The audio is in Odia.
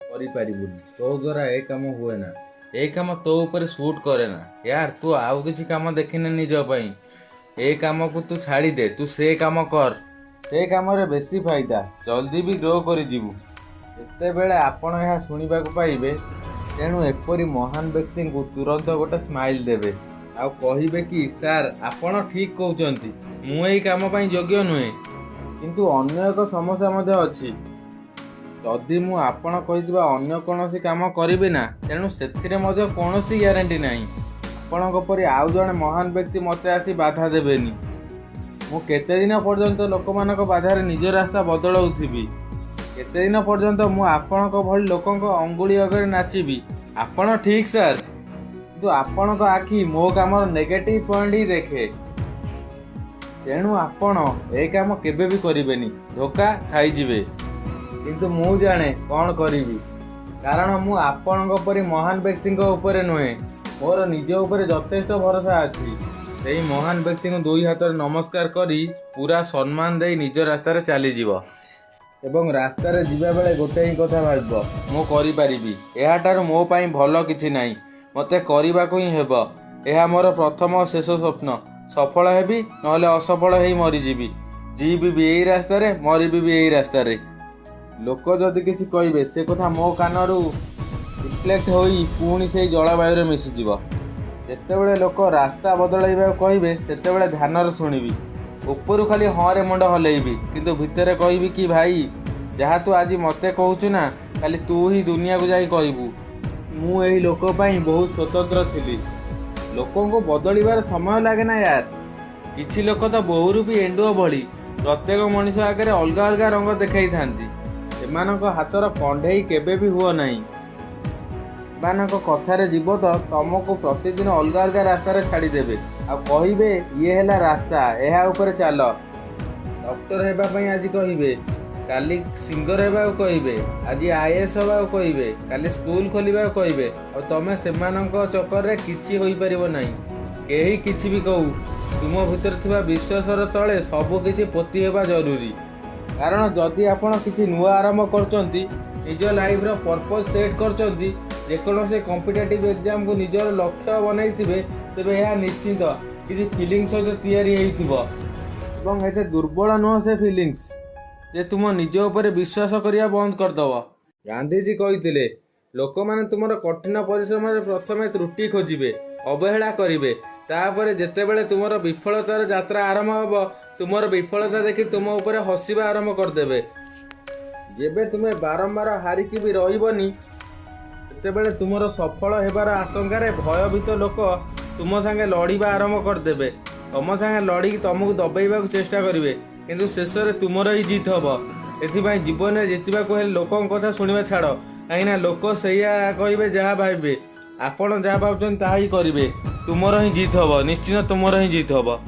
କରିପାରିବୁନି, ତୋ ଦ୍ୱାରା ଏ କାମ ହୁଏ ନା, ଏ କାମ ତୋ ଉପରେ ସୁଟ୍ କରେ ନା ୟାର, ତୁ ଆଉ କିଛି କାମ ଦେଖିନେ ନିଜ ପାଇଁ, ଏ କାମକୁ ତୁ ଛାଡ଼ିଦେ, ତୁ ସେ କାମ କର, ସେ କାମରେ ବେଶୀ ଫାଇଦା, ଜଲ୍ଦି ବି ଗ୍ରୋ କରିଯିବୁ। ଯେତେବେଳେ ଆପଣ ଏହା ଶୁଣିବାକୁ ପାଇବେ, ତେଣୁ ଏପରି ମହାନ ବ୍ୟକ୍ତିଙ୍କୁ ତୁରନ୍ତ ଗୋଟେ ସ୍ମାଇଲ୍ ଦେବେ ଆଉ କହିବେ କି, "ସାର୍, ଆପଣ ଠିକ୍ କହୁଛନ୍ତି, ମୁଁ ଏଇ କାମ ପାଇଁ ଯୋଗ୍ୟ ନୁହେଁ। କିନ୍ତୁ ଅନ୍ୟ ଏକ ସମସ୍ୟା ମଧ୍ୟ ଅଛି। ଯଦି ମୁଁ ଆପଣ କହିଥିବା ଅନ୍ୟ କୌଣସି କାମ କରିବି ନା, ତେଣୁ ସେଥିରେ ମଧ୍ୟ କୌଣସି ଗ୍ୟାରେଣ୍ଟି ନାହିଁ। ଆପଣଙ୍କ ପରି ଆଉ ଜଣେ ମହାନ ବ୍ୟକ୍ତି ମୋତେ ଆସି ବାଧା ଦେବେନି। ମୁଁ କେତେ ଦିନ ପର୍ଯ୍ୟନ୍ତ ଲୋକମାନଙ୍କ ବାଧାରେ ନିଜ ରାସ୍ତା ବଦଳାଉଥିବି? କେତେ ଦିନ ପର୍ଯ୍ୟନ୍ତ ମୁଁ ଆପଣଙ୍କ ଭଳି ଲୋକଙ୍କ ଅଙ୍ଗୁଳି ଅଗରେ ନାଚିବି? ଆପଣ ଠିକ୍ ସାର୍, କିନ୍ତୁ ଆପଣଙ୍କ ଆଖି ମୋ କାମର ନେଗେଟିଭ୍ ପଏଣ୍ଟ ହିଁ ଦେଖେ। ତେଣୁ ଆପଣ ଏ କାମ କେବେ ବି କରିବେନି, ଧୋକା ଖାଇଯିବେ। କିନ୍ତୁ ମୁଁ ଜାଣେ କ'ଣ କରିବି, କାରଣ ମୁଁ ଆପଣଙ୍କ ପରି ମହାନ ବ୍ୟକ୍ତିଙ୍କ ଉପରେ ନୁହେଁ, ମୋର ନିଜ ଉପରେ ଯଥେଷ୍ଟ ଭରସା ଅଛି।" ସେଇ ମହାନ ବ୍ୟକ୍ତିଙ୍କୁ ଦୁଇ ହାତରେ ନମସ୍କାର କରି ପୁରା ସମ୍ମାନ ଦେଇ ନିଜ ରାସ୍ତାରେ ଚାଲିଯିବ ଏବଂ ରାସ୍ତାରେ ଯିବାବେଳେ ଗୋଟେ ହିଁ କଥା ଭାବିବ, ମୁଁ କରିପାରିବି। ଏହାଠାରୁ ମୋ ପାଇଁ ଭଲ କିଛି ନାହିଁ। ମୋତେ କରିବାକୁ ହିଁ ହେବ। ଏହା ମୋର ପ୍ରଥମ ଓ ଶେଷ ସ୍ୱପ୍ନ। ସଫଳ ହେବି, ନହେଲେ ଅସଫଳ ହେଇ ମରିଯିବି। ଯିବି ବି ଏଇ ରାସ୍ତାରେ, ମରିବି ବି ଏଇ ରାସ୍ତାରେ। ଲୋକ ଯଦି କିଛି କହିବେ, ସେ କଥା ମୋ କାନରୁ ରିଫ୍ଲେକ୍ଟ ହୋଇ ପୁଣି ସେଇ ଜଳବାୟୁରେ ମିଶିଯିବ। ଯେତେବେଳେ ଲୋକ ରାସ୍ତା ବଦଳାଇବାକୁ କହିବେ, ସେତେବେଳେ ଧ୍ୟାନରେ ଶୁଣିବି। ଉପରୁ ଖାଲି ହଁରେ ମୁଣ୍ଡ ହଲେଇବି, କିନ୍ତୁ ଭିତରେ କହିବି କି, ଭାଇ, ଯାହା ତୁ ଆଜି ମୋତେ କହୁଛୁ ନା, କାଲି ତୁ ହିଁ ଦୁନିଆକୁ ଯାଇ କହିବୁ, ମୁଁ ଏହି ଲୋକ ପାଇଁ ବହୁତ ସ୍ୱତନ୍ତ୍ର ଥିଲି। ଲୋକଙ୍କୁ ବଦଳିବାର ସମୟ ଲାଗେ ନା ୟାର। କିଛି ଲୋକ ତ ବହୁରୂପୀ ଏଣ୍ଡୁଅ ଭଳି ପ୍ରତ୍ୟେକ ମଣିଷ ଆଗରେ ଅଲଗା ଅଲଗା ରଙ୍ଗ ଦେଖାଇଥାନ୍ତି। ସେମାନଙ୍କ ହାତର କଣ୍ଢେଇ କେବେ ବି ହୁଅ ନାହିଁ। ସେମାନଙ୍କ କଥାରେ ଯିବ ତ ତମକୁ ପ୍ରତିଦିନ ଅଲଗା ଅଲଗା ରାସ୍ତାରେ ଛାଡ଼ିଦେବେ ଆଉ କହିବେ, ଇଏ ହେଲା ରାସ୍ତା, ଏହା ଉପରେ ଚାଲ। ଡକ୍ଟର ହେବା ପାଇଁ ଆଜି କହିବେ, କାଲି ସିଙ୍ଗର ହେବାକୁ କହିବେ, ଆଜି ଆଇଏଏସ୍ ହେବାକୁ କହିବେ, କାଲି ସ୍କୁଲ ଖୋଲିବାକୁ କହିବେ ଆଉ ତମେ ସେମାନଙ୍କ ଚକ୍କରରେ କିଛି ହୋଇପାରିବ ନାହିଁ। କେହି କିଛି ବି କହୁ, ତୁମ ଭିତରେ ଥିବା ବିଶ୍ୱାସର ତଳେ ସବୁ କିଛି ପୋତି ହେବା ଜରୁରୀ। କାରଣ ଯଦି ଆପଣ କିଛି ନୂଆ ଆରମ୍ଭ କରୁଛନ୍ତି, ନିଜ ଲାଇଫର ପର୍ପଜ୍ ସେଟ୍ କରିଛନ୍ତି, ଯେକୌଣସି କମ୍ପିଟେଟିଭ୍ ଏକ୍ଜାମକୁ ନିଜର ଲକ୍ଷ୍ୟ ବନେଇଥିବେ, ତେବେ ଏହା ନିଶ୍ଚିତ କିଛି ଫିଲିଙ୍ଗ ସହିତ ତିଆରି ହେଇଥିବ ଏବଂ ଏତେ ଦୁର୍ବଳ ନୁହଁ ସେ ଫିଲିଙ୍ଗସ୍ ଯେ ତୁମ ନିଜ ଉପରେ ବିଶ୍ୱାସ କରିବା ବନ୍ଦ କରିଦେବ। ଗାନ୍ଧିଜୀ କହିଥିଲେ, ଲୋକମାନେ ତୁମର କଠିନ ପରିଶ୍ରମରେ ପ୍ରଥମେ ତ୍ରୁଟି ଖୋଜିବେ, ଅବହେଳା କରିବେ। ତାପରେ ଯେତେବେଳେ ତୁମର ବିଫଳତାର ଯାତ୍ରା ଆରମ୍ଭ ହେବ, ତୁମର ବିଫଳତା ଦେଖି ତୁମ ଉପରେ ହସିବା ଆରମ୍ଭ କରିଦେବେ। ଯେବେ ତୁମେ ବାରମ୍ବାର ହାରିକି ବି ରହିବନି, ସେତେବେଳେ ତୁମର ସଫଳ ହେବାର ଆଶଙ୍କାରେ ଭୟଭୀତ ଲୋକ ତୁମ ସାଙ୍ଗେ ଲଢ଼ିବା ଆରମ୍ଭ କରିଦେବେ। ତମ ସାଙ୍ଗେ ଲଢ଼ିକି ତମକୁ ଦବେଇବାକୁ ଚେଷ୍ଟା କରିବେ, କିନ୍ତୁ ଶେଷରେ ତୁମର ହିଁ ଜିତ୍ ହବ। ଏଥିପାଇଁ ଜୀବନରେ ଜିତିବାକୁ ହେଲେ ଲୋକଙ୍କ କଥା ଶୁଣିବା ଛାଡ଼, କାହିଁକିନା ଲୋକ ସେଇଆ କହିବେ ଯାହା ଭାବିବେ। ଆପଣ ଯାହା ଭାବୁଛନ୍ତି ତାହା ହିଁ କରିବେ। ତୁମର ହିଁ ଜିତ୍ ହବ, ନିଶ୍ଚିତ ତୁମର ହିଁ ଜିତ୍ ହବ।